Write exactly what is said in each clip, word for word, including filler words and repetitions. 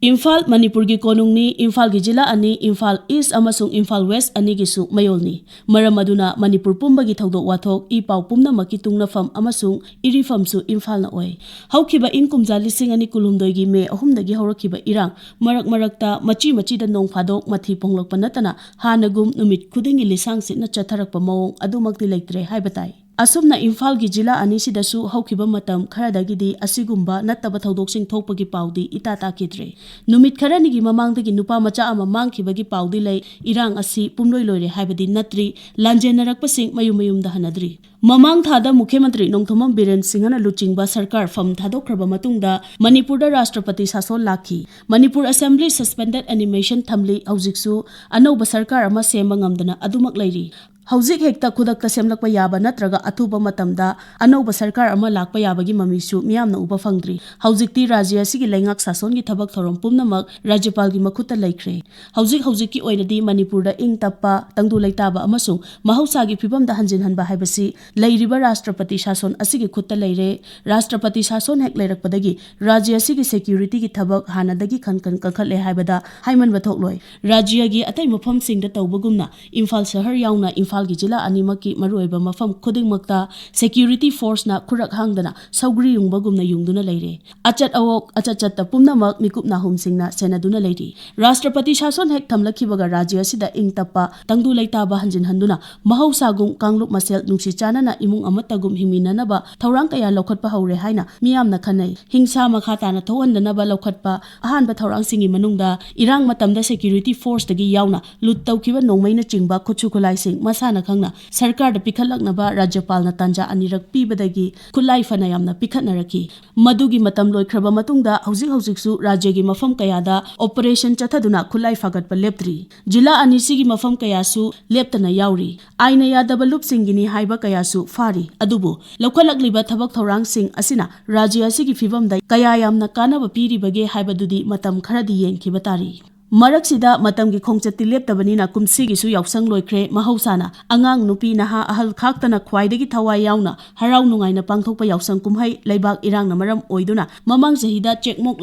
ꯏꯝꯐꯥꯜ ꯃꯅꯤꯄꯨꯔꯒꯤ ꯀꯣꯅꯨꯡꯅꯤ, ꯏꯝꯐꯥꯜꯒꯤ ꯖꯤꯂꯥ ꯑꯅꯤ, ꯏꯝꯐꯥꯜ ꯏꯁ ꯑꯃꯁꯨꯡ ꯏꯝꯐꯥꯜ ꯋꯦꯁ ꯑꯅꯤꯒꯤꯁꯨ ꯃꯌꯣꯜꯅꯤ꯫ ꯃꯔꯝ ꯑꯗꯨꯅ ꯃꯅꯤꯄꯨꯔ ꯄꯨꯝꯕꯒꯤ ꯊꯧꯗꯣꯛ ꯋꯥꯊꯣꯛ, ꯏ ꯄꯥꯎ ꯄꯨꯝꯅꯃꯛꯀꯤ ꯇꯨꯡꯅꯐꯝ ꯑꯃꯁꯨꯡ ꯏꯔꯤꯐꯝꯁꯨ ꯏꯝꯐꯥꯜꯅ ꯑꯣꯏ꯫ ꯍꯧꯈꯤꯕ ꯏꯪ ꯀꯨꯝꯖꯥ ꯂꯤꯁꯤꯡ ꯑꯅꯤ ꯀꯨꯟꯍꯨꯝꯗꯣꯏꯒꯤ ꯃꯦ ꯑꯍꯨꯝꯗꯒꯤ ꯍꯧꯔꯛꯈꯤꯕ ꯏꯔꯥꯡ, ꯃꯔꯛ ꯃꯔꯛꯇ ꯃꯆꯤ ꯃꯆꯤꯗ ꯅꯣꯡ ꯐꯥꯗꯣꯛ ꯃꯊꯤ ꯐꯣꯡꯂꯛꯄ ꯅꯠꯇꯅ ꯍꯥꯟꯅꯒꯨꯝ ꯅꯨꯃꯤꯠ ꯈꯨꯗꯤꯡꯒꯤ ꯂꯤꯁꯥꯡ ꯁꯤꯠꯅ ꯆꯠꯊꯔꯛꯄ ꯃꯑꯣꯡ ꯑꯗꯨꯃꯛꯇꯤ ꯂꯩꯇ꯭ꯔꯦ ꯍꯥꯏꯕ ꯇꯥꯏ꯫ ꯑꯁꯨꯝꯅ ꯏꯝꯐꯥꯜꯒꯤ ꯖꯤꯂꯥ ꯑꯅꯤꯁꯤꯗꯁꯨ ꯍꯧꯈꯤꯕ ꯃꯇꯝ ꯈꯔꯗꯒꯤꯗꯤ ꯑꯁꯤꯒꯨꯝꯕ ꯅꯠꯇꯕ ꯊꯧꯗꯣꯛꯁꯤꯡ ꯊꯣꯛꯄꯒꯤ ꯄꯥꯎꯗꯤ ꯏꯇꯥ ꯇꯥꯈꯤꯗ꯭ꯔꯦ꯫ ꯅꯨꯃꯤꯠ ꯈꯔꯅꯤꯒꯤ ꯃꯃꯥꯡꯗꯒꯤ ꯅꯨꯄꯥ ꯃꯆꯥ ꯑꯃ ꯃꯥꯡꯈꯤꯕꯒꯤ ꯄꯥꯎꯗꯤ ꯂꯩ꯫ ꯏꯔꯥꯡ ꯑꯁꯤ ꯄꯨꯝꯂꯣꯏ ꯂꯣꯏꯔꯦ ꯍꯥꯏꯕꯗꯤ ꯅꯠꯇ꯭ꯔꯤ꯫ ꯂꯥꯟꯖꯦꯟꯅꯔꯛꯄꯁꯤꯡ ꯃꯌꯨꯝ ꯃꯌꯨꯝꯗ ꯍꯟꯅꯗ꯭ꯔꯤ꯫ ꯃꯃꯥꯡ ꯊꯥꯗ ꯃꯨꯈ꯭ꯌ ꯃꯟꯇ꯭ꯔꯤ ꯅꯣꯡꯊꯣꯝꯕꯝ ꯕꯤꯔꯦꯟ ꯁꯤꯡꯍꯅ ꯂꯨꯆꯤꯡꯕ ꯁꯔꯀꯥꯔ ꯐꯝ ꯊꯥꯗꯣꯛꯈ꯭ꯔꯕ ꯃꯇꯨꯡꯗ ꯃꯅꯤꯄꯨꯔꯗ ꯔꯥꯁꯇ꯭ꯔꯄꯇꯤ ꯁꯥꯁꯣꯟ ꯂꯥꯛꯈꯤ꯫ ꯃꯅꯤꯄꯨꯔ ꯑꯦꯁꯦꯝꯕ꯭ꯂꯤ suspended animation ꯊꯝꯂꯤ꯫ ꯍꯧꯖꯤꯛꯁꯨ ꯑꯅꯧꯕ ꯁꯔꯀꯥꯔ ꯑꯃ ꯁꯦꯝꯕ ꯉꯝꯗꯅ ꯑꯗꯨꯃꯛ ꯂꯩꯔꯤ꯫ ꯍꯧꯖꯤꯛ ꯍꯦꯛꯇ ꯈꯨꯗꯛꯇ ꯁꯦꯝꯂꯛꯄ ꯌꯥꯕ ꯅꯠꯇ꯭ꯔꯒ ꯑꯊꯨꯕ ꯃꯇꯝꯗ ꯑꯅꯧꯕ ꯁꯔꯀꯥꯔ ꯑꯃ ꯂꯥꯛꯄ ꯌꯥꯕꯒꯤ ꯃꯃꯤꯁꯨ ꯃꯤꯌꯥꯝꯅ ꯎꯕ ꯐꯪꯗ꯭ꯔꯤ꯫ ꯍꯧꯖꯤꯛꯇꯤ ꯔꯥꯖ꯭ꯌ ꯑꯁꯤꯒꯤ ꯂꯩꯉꯥꯛ ꯁꯥꯁꯣꯟꯒꯤ ꯊꯕꯛ ꯊꯧꯔꯝ ꯄꯨꯝꯅꯃꯛ ꯔꯥꯖ꯭ꯌꯄꯥꯜꯒꯤ ꯃꯈꯨꯠꯇ ꯂꯩꯈ꯭ꯔꯦ꯫ ꯍꯧꯖꯤꯛ ꯍꯧꯖꯤꯛꯀꯤ ꯑꯣꯏꯅꯗꯤ ꯃꯅꯤꯄꯨꯔꯗ ꯏꯪ ꯇꯞꯄ, ꯇꯪꯗꯨ ꯂꯩꯇꯥꯕ ꯑꯃꯁꯨꯡ ꯃꯍꯧꯁꯥꯒꯤ ꯐꯤꯕꯝꯗ ꯍꯟꯖꯤꯟꯍꯟꯕ ꯍꯥꯏꯕꯁꯤ ꯂꯩꯔꯤꯕ ꯔꯥꯁꯇ꯭ꯔꯄꯇꯤ ꯁꯥꯁꯣꯟ ꯑꯁꯤꯒꯤ ꯈꯨꯠꯇ ꯂꯩꯔꯦ꯫ ꯔꯥꯁꯇ꯭ꯔꯄꯇꯤ ꯁꯥꯁꯣꯟ ꯍꯦꯛ ꯂꯩꯔꯛꯄꯗꯒꯤ ꯔꯥꯖ꯭ꯌ ꯑꯁꯤꯒꯤ ꯁꯦꯀ꯭ꯌꯨꯔꯤꯇꯤꯒꯤ ꯊꯕꯛ ꯍꯥꯟꯅꯗꯒꯤ ꯈꯟ ꯈꯟ ꯀꯟꯈꯠꯂꯦ ꯍꯥꯏꯕꯗ ꯍꯥꯏꯃꯟꯕ ꯊꯣꯛꯂꯣꯏ꯫ ꯔꯥꯖ꯭ꯌꯒꯤ ꯑꯇꯩ ꯃꯐꯝꯁꯤꯡꯗ ꯇꯧꯕꯒꯨꯝꯅ ꯏꯝꯐꯥꯜ ꯁꯍꯔ ꯌꯥꯎꯅ ꯏꯝꯐꯥꯜꯒꯤ ꯖꯤꯂꯥ ꯑꯅꯤꯃꯛꯀꯤ ꯃꯔꯨꯑꯣꯏꯕ ꯃꯐꯝ ꯈꯨꯗꯤꯡꯃꯛꯇ ꯁꯦꯀ꯭ꯌꯨꯔꯤꯇꯤ ꯐꯣꯔꯁꯅ ꯈꯨꯔꯛ ꯍꯥꯡꯗꯅ ꯁꯧꯒ꯭ꯔꯤ ꯌꯨꯡꯕꯒꯨꯝꯅ ꯌꯨꯡꯗꯨꯅ ꯂꯩꯔꯦ꯫ ꯑꯆꯠ ꯑꯋꯣꯛ, ꯑꯆꯠ ꯆꯠꯇ ꯄꯨꯝꯅꯃꯛ ꯃꯤꯀꯨꯞ ꯅꯥꯍꯨꯝꯁꯤꯡꯅ ꯁꯦꯟꯅꯗꯨꯅ ꯂꯩꯔꯤ꯫ ꯔꯥꯁꯇ꯭ꯔꯄꯇꯤ ꯁꯥꯁꯣꯟ ꯍꯦꯛ ꯊꯝꯂꯛꯈꯤꯕꯒ ꯔꯥꯖ꯭ꯌ ꯑꯁꯤꯗ ꯏꯪ ꯇꯞꯄ, ꯇꯪꯗꯨ ꯂꯩꯇꯥꯕ ꯍꯟꯖꯤꯟꯍꯟꯗꯨꯅ ꯃꯍꯧꯁꯥꯒꯨꯝ ꯀꯥꯡꯂꯨꯞ ꯃꯁꯦꯜ ꯅꯨꯡꯁꯤ ꯆꯥꯟꯅꯅ ꯏꯃꯨꯡ ꯑꯃꯠꯇꯒꯨꯝ ꯍꯤꯡꯃꯤꯟꯅꯅꯕ ꯊꯧꯔꯥꯡ ꯀꯌꯥ ꯂꯧꯈꯠꯄ ꯍꯧꯔꯦ ꯍꯥꯏꯅ ꯃꯤꯌꯥꯝꯅ ꯈꯟꯅꯩ꯫ ꯍꯤꯡꯁꯥ ꯃꯈꯥ ꯇꯥꯅ ꯊꯣꯛꯍꯟꯗꯅꯕ ꯂꯧꯈꯠꯄ ꯑꯍꯥꯟꯕ ꯊꯧꯔꯥꯡꯁꯤꯡꯒꯤ ꯃꯅꯨꯡꯗ ꯏꯔꯥꯡ ꯃꯇꯝꯗ ꯁꯦꯀ꯭ꯌꯨꯔꯤꯇꯤ ꯐꯣꯔꯁꯇꯒꯤ ꯌꯥꯎꯅ ꯂꯨꯠ ꯇꯧꯈꯤꯕ ꯅꯣꯡꯃꯩꯅꯆꯤꯡꯕ ꯈꯨꯠꯁꯨ ꯈꯨꯠꯂꯥꯏꯁꯤꯡ ꯃꯁꯥꯅ ꯈꯪꯅ ꯁꯔꯀꯥꯔꯗ ꯄꯤꯈꯠꯂꯛꯅꯕ ꯔꯥꯖ꯭ꯌꯄꯥꯜꯅ ꯇꯥꯟꯖꯥ ꯑꯅꯤꯔꯛ ꯄꯤꯕꯗꯒꯤ ꯈꯨꯠꯂꯥꯏ ꯐꯅ ꯌꯥꯝꯅ ꯄꯤꯈꯠꯅꯔꯛꯈꯤ꯫ ꯃꯗꯨꯒꯤ ꯃꯇꯝ ꯂꯣꯏꯈ꯭ꯔꯕ ꯃꯇꯨꯡꯗ ꯍꯧꯖꯤꯛ ꯍꯧꯖꯤꯛꯁꯨ ꯔꯥꯖ꯭ꯌꯒꯤ ꯃꯐꯝ ꯀꯌꯥꯗ ꯑꯣꯄꯔꯦꯁꯟ ꯆꯠꯊꯗꯨꯅ ꯈꯨꯠꯂꯥꯏ ꯐꯥꯒꯠꯄ ꯂꯦꯞꯇ꯭ꯔꯤ꯫ ꯖꯤꯂꯥ ꯑꯅꯤꯁꯤꯒꯤ ꯃꯐꯝ ꯀꯌꯥꯁꯨ ꯂꯦꯞꯇꯅ ꯌꯥꯎꯔꯤ꯫ ꯑꯥꯏꯟꯅ ꯌꯥꯗꯕ ꯂꯨꯞꯁꯤꯡꯒꯤꯅꯤ ꯍꯥꯏꯕ ꯀꯌꯥꯁꯨ ꯐꯥꯔꯤ꯫ ꯑꯗꯨꯕꯨ ꯂꯧꯈꯠꯂꯛꯂꯤꯕ ꯊꯕꯛ ꯊꯧꯔꯥꯡꯁꯤꯡ ꯑꯁꯤꯅ ꯔꯥꯖ꯭ꯌ ꯑꯁꯤꯒꯤ ꯐꯤꯕꯝꯗ ꯀꯌꯥ ꯌꯥꯝꯅ ꯀꯥꯟꯅꯕ ꯄꯤꯔꯤꯕꯒꯦ ꯍꯥꯏꯕꯗꯨꯗꯤ ꯃꯇꯝ ꯈꯔꯗꯤ ꯌꯦꯡꯈꯤꯕ ꯇꯥꯔꯤ꯫ ꯃꯔꯛꯁꯤꯗ ꯃꯇꯝꯒꯤ ꯈꯣꯡꯆꯠꯇꯤ ꯂꯦꯞꯇꯕꯅꯤꯅ ꯀꯨꯝꯁꯤꯒꯤꯁꯨ ꯌꯥꯎꯁꯪ ꯂꯣꯏꯈ꯭ꯔꯦ꯫ ꯃꯍꯧꯁꯥꯅ ꯑꯉꯥꯡ, ꯅꯨꯄꯤ, ꯅꯍꯥ, ꯑꯍꯜ ꯈꯥꯛꯇꯅ ꯈ꯭ꯋꯥꯏꯗꯒꯤ ꯊꯋꯥꯏ ꯌꯥꯎꯅ ꯍꯔꯥꯎ ꯅꯨꯡꯉꯥꯏꯅ ꯄꯥꯡꯊꯣꯛꯄ ꯌꯥꯎꯁꯪ ꯀꯨꯝꯍꯩ ꯂꯩꯕꯥꯛ ꯏꯔꯥꯡꯅ ꯃꯔꯝ ꯑꯣꯏꯗꯨꯅ ꯃꯃꯥꯡ ꯆꯍꯤꯗ ꯆꯦꯛꯃꯣꯛ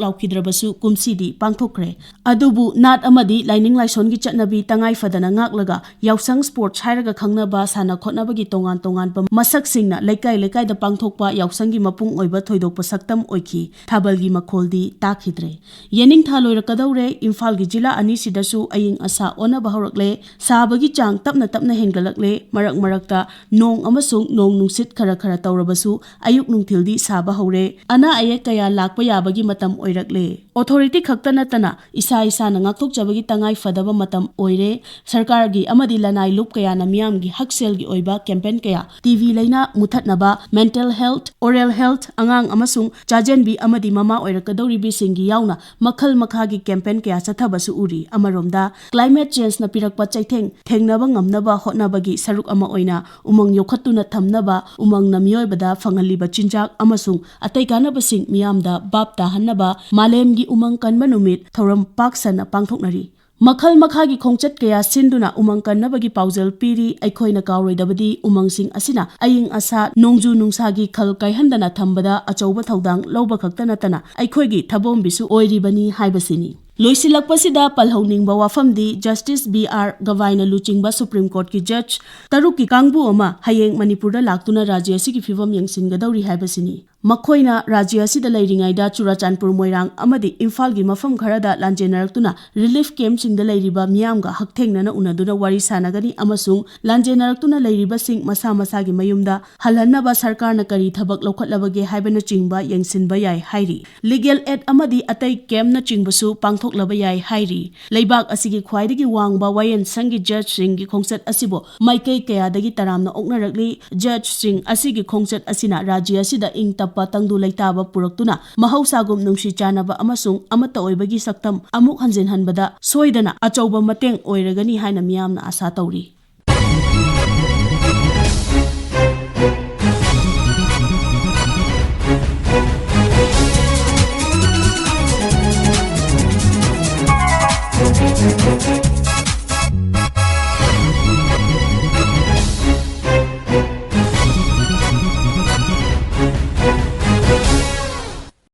ꯂꯥꯎꯈꯤꯗ꯭ꯔꯕꯁꯨ ꯀꯨꯝꯁꯤꯗꯤ ꯄꯥꯡꯊꯣꯛꯈ꯭ꯔꯦ꯫ ꯑꯗꯨꯕꯨ ꯅꯥꯠ ꯑꯃꯗꯤ ꯂꯥꯏꯅꯤꯡ ꯂꯥꯏꯁꯣꯟꯒꯤ ꯆꯠꯅꯕꯤ ꯇꯉꯥꯏ ꯐꯗꯅ ꯉꯥꯛꯂꯒ ꯌꯥꯎꯁꯪ ꯁ꯭ꯄꯣꯔꯠꯁ ꯍꯥꯏꯔꯒ ꯈꯪꯅꯕ ꯁꯥꯟꯅ ꯈꯣꯠꯅꯕꯒꯤ ꯇꯣꯉꯥꯟ ꯇꯣꯉꯥꯟꯕ ꯃꯁꯛꯁꯤꯡꯅ ꯂꯩꯀꯥꯏ ꯂꯩꯀꯥꯏꯗ ꯄꯥꯡꯊꯣꯛꯄ ꯌꯥꯎꯁꯪꯒꯤ ꯃꯄꯨꯡ ꯑꯣꯏꯕ ꯊꯣꯏꯗꯣꯛꯄ ꯁꯛꯇꯝ ꯑꯣꯏꯈꯤ꯫ ꯊꯥꯕꯜꯒꯤ ꯃꯈꯣꯜꯗꯤ ꯇꯥꯈꯤꯗ꯭ꯔꯦ꯫ ꯌꯦꯅꯤꯡꯊꯥ ꯂꯣꯏꯔꯛꯀꯗꯧꯔꯦ꯫ ꯏꯝꯐꯥꯜꯒꯤ ꯖꯤꯂꯥ ꯑꯅꯤꯁꯤꯗꯁꯨ ꯑꯏꯪ ꯑꯁꯥ ꯑꯣꯟꯅꯕ ꯍꯧꯔꯛꯂꯦ꯫ ꯁꯥꯕꯒꯤ ꯆꯥꯡ ꯇꯞꯅ ꯇꯞꯅ ꯍꯦꯟꯒꯠꯂꯛꯂꯦ꯫ ꯃꯔꯛ ꯃꯔꯛꯇ ꯅꯣꯡ ꯑꯃꯁꯨꯡ ꯅꯣꯡ ꯅꯨꯡꯁꯤꯠ ꯈꯔ ꯈꯔ ꯇꯧꯔꯕꯁꯨ ꯑꯌꯨꯛ ꯅꯨꯡꯊꯤꯜꯗꯤ ꯁꯥꯕ ꯍꯧꯔꯦ꯫ ꯑꯅꯥ ꯑꯌꯦꯛ ꯀꯌꯥ ꯂꯥꯛꯄ ꯌꯥꯕꯒꯤ ꯃꯇꯝ ꯑꯣꯏꯔꯛꯂꯦ꯫ ꯑꯣꯊꯣꯔꯤꯇꯤ ꯈꯛꯇ ꯅꯠꯇꯅ ꯏꯁꯥ ꯏꯁꯥꯅ ꯉꯥꯛꯊꯣꯛꯆꯕꯒꯤ ꯇꯉꯥꯏ ꯐꯗꯕ ꯃꯇꯝ ꯑꯣꯏꯔꯦ꯫ ꯁꯔꯀꯥꯔꯒꯤ ꯑꯃꯗꯤ ꯂꯅꯥꯏ ꯂꯨꯞ ꯀꯌꯥꯅ ꯃꯤꯌꯥꯝꯒꯤ ꯍꯛꯁꯦꯜꯒꯤ ꯑꯣꯏꯕ ꯀꯦꯝꯄꯦꯟ ꯀꯌꯥ, ꯇꯤ ꯕꯤ ꯂꯥꯏꯅꯥ ꯃꯨꯊꯠꯅꯕ, ꯃꯦꯟꯇꯦꯜ ꯍꯦꯜꯊ, ꯑꯣꯔꯦꯜ ꯍꯦꯜꯊ, ꯑꯉꯥꯡ ꯑꯃꯁꯨꯡ ꯆꯥꯖꯦꯟꯕꯤ ꯑꯃꯗꯤ ꯃꯃꯥ ꯑꯣꯏꯔꯛꯀꯗꯧꯔꯤꯕꯤꯁꯤꯡꯒꯤ ꯌꯥꯎꯅ ꯃꯈꯜ ꯃꯈꯥꯒꯤ ꯀꯦꯝꯄꯦꯟ ꯀꯌꯥ ꯆꯠꯊꯕꯁꯨ ꯎꯔꯤ꯫ ꯑꯃꯔꯣꯝꯗ, ꯀ꯭ꯂꯥꯏꯃꯦꯠ ꯆꯦꯟꯖꯅ ꯄꯤꯔꯛꯄ ꯆꯩꯊꯦꯡ ꯊꯦꯡꯅꯕ ꯉꯝꯅꯕ ꯍꯣꯠꯅꯕꯒꯤ ꯁꯔꯨꯛ ꯑꯃ ꯑꯣꯏꯅ ꯎꯃꯪ ꯌꯣꯛꯈꯠꯇꯨꯅ ꯊꯝꯅꯕ, ꯎꯃꯪꯅ ꯃꯤꯑꯣꯏꯕꯗ ꯐꯪꯍꯜꯂꯤꯕ ꯆꯤꯟꯖꯥꯛ ꯑꯃꯁꯨꯡ ꯑꯇꯩ ꯀꯥꯟꯅꯕꯁꯤꯡ ꯃꯤꯌꯥꯝꯗ ꯚꯥꯞ ꯇꯥꯍꯟꯅꯕ ꯃꯥꯂꯦꯝꯒꯤ ꯎꯃꯪ ꯀꯟꯕ ꯅꯨꯃꯤꯠ ꯊꯧꯔꯝ ꯄꯥꯛ ꯁꯟꯅ ꯄꯥꯡꯊꯣꯛꯅꯔꯤ꯫ ꯃꯈꯜ ꯃꯈꯥꯒꯤ ꯈꯣꯡꯆꯠ ꯀꯌꯥ ꯁꯤꯟꯗꯨꯅ ꯎꯃꯪ ꯀꯟꯅꯕꯒꯤ ꯄꯥꯎꯖꯦꯜ ꯄꯤꯔꯤ꯫ ꯑꯩꯈꯣꯏꯅ ꯀꯥꯎꯔꯣꯏꯗꯕꯗꯤ ꯎꯃꯪꯁꯤꯡ ꯑꯁꯤꯅ ꯑꯏꯪ ꯑꯁꯥ, ꯅꯣꯡꯖꯨ ꯅꯨꯡꯁꯥꯒꯤ ꯈꯜ ꯀꯥꯏꯍꯟꯗꯅ ꯊꯝꯕꯗ ꯑꯆꯧꯕ ꯊꯧꯗꯥꯡ ꯂꯧꯕ ꯈꯛꯇ ꯅꯠꯇꯅ ꯑꯩꯈꯣꯏꯒꯤ ꯊꯕꯣꯝꯕꯤꯁꯨ ꯑꯣꯏꯔꯤꯕꯅꯤ ꯍꯥꯏꯕꯁꯤꯅꯤ꯫ ꯂꯣꯏꯁꯤꯜꯂꯛꯄꯁꯤꯗ ꯄꯜꯍꯧꯅꯤꯡꯕ ꯋꯥꯐꯝꯗꯤ ꯖꯁꯇꯤꯁ ꯕꯤ ꯑꯥꯔ ꯒꯕꯥꯏꯅ ꯂꯨꯆꯤꯡꯕ ꯁꯨꯄ꯭ꯔꯤꯝ ꯀꯣꯔꯠꯀꯤ ꯖꯖ ꯇꯔꯨꯛꯀꯤ ꯀꯥꯡꯕꯨ ꯑꯃ ꯍꯌꯦꯡ ꯃꯅꯤꯄꯨꯔꯗ ꯂꯥꯛꯇꯨꯅ ꯔꯥꯖ꯭ꯌ ꯑꯁꯤꯒꯤ ꯐꯤꯕꯝ ꯌꯦꯡꯁꯤꯟꯒꯗꯧꯔꯤ ꯍꯥꯏꯕꯁꯤꯅꯤ꯫ ꯃꯈꯣꯏꯅ ꯔꯥꯖ꯭ꯌ ꯑꯁꯤꯗ ꯂꯩꯔꯤꯉꯩꯗ ꯆꯨꯔꯥꯆꯥꯟꯄꯨꯔ, ꯃꯣꯏꯔꯥꯡ ꯑꯃꯗꯤ ꯏꯝꯐꯥꯜꯒꯤ ꯃꯐꯝ ꯈꯔꯗ ꯂꯥꯟꯖꯦꯟꯅꯔꯛꯇꯨꯅ ꯔꯤꯂꯤꯐ ꯀꯦꯝꯞꯁꯤꯡꯗ ꯂꯩꯔꯤꯕ ꯃꯤꯌꯥꯝꯒ ꯍꯛꯊꯦꯡꯅꯅ ꯎꯅꯗꯨꯅ ꯋꯥꯔꯤ ꯁꯥꯟꯅꯒꯅꯤ ꯑꯃꯁꯨꯡ ꯂꯥꯟꯖꯦꯟꯅꯔꯛꯇꯨꯅ ꯂꯩꯔꯤꯕꯁꯤꯡ ꯃꯁꯥ ꯃꯁꯥꯒꯤ ꯃꯌꯨꯝꯗ ꯍꯜꯍꯟꯅꯕ ꯁꯔꯀꯥꯔꯅ ꯀꯔꯤ ꯊꯕꯛ ꯂꯧꯈꯠꯂꯕꯒꯦ ꯍꯥꯏꯕꯅꯆꯤꯡꯕ ꯌꯦꯡꯁꯤꯟꯕ ꯌꯥꯏ ꯍꯥꯏꯔꯤ꯫ ꯂꯤꯒꯦꯜ ꯑꯦꯗ ꯑꯃꯗꯤ ꯑꯇꯩ ꯀꯦꯝꯞꯅꯆꯤꯡꯕꯁꯨ ꯄꯥꯡꯊꯣꯛꯂꯕ ꯌꯥꯏ ꯍꯥꯏꯔꯤ꯫ ꯂꯩꯕꯥꯛ ꯑꯁꯤꯒꯤ ꯈ꯭ꯋꯥꯏꯗꯒꯤ ꯋꯥꯡꯕ ꯋꯥꯌꯦꯜꯁꯪꯒꯤ ꯖꯖꯁꯤꯡꯒꯤ ꯈꯣꯡꯆꯠ ꯑꯁꯤꯕꯨ ꯃꯥꯏꯀꯩ ꯀꯌꯥꯗꯒꯤ ꯇꯔꯥꯝꯅ ꯑꯣꯛꯅꯔꯛꯂꯤ꯫ ꯖꯖꯁꯤꯡ ꯑꯁꯤꯒꯤ ꯈꯣꯡꯆꯠ ꯑꯁꯤꯅ ꯔꯥꯖ꯭ꯌ ꯑꯁꯤꯗ ꯏꯪ ꯇꯞꯄ, ꯇꯪꯗꯨ ꯂꯩꯇꯥꯕ ꯄꯨꯔꯛꯇꯨꯅ ꯃꯍꯧꯁꯥꯒꯨꯝ ꯅꯨꯡꯁꯤ ꯆꯥꯟꯅꯕ ꯑꯃꯁꯨꯡ ꯑꯃꯠꯇ ꯑꯣꯏꯕꯒꯤ ꯁꯛꯇꯝ ꯑꯃꯨꯛ ꯍꯟꯖꯤꯟꯍꯟꯕꯗ ꯁꯣꯏꯗꯅ ꯑꯆꯧꯕ ꯃꯇꯦꯡ ꯑꯣꯏꯔꯒꯅꯤ ꯍꯥꯏꯅ ꯃꯤꯌꯥꯝꯅ ꯑꯥꯁꯥ ꯇꯧꯔꯤ꯫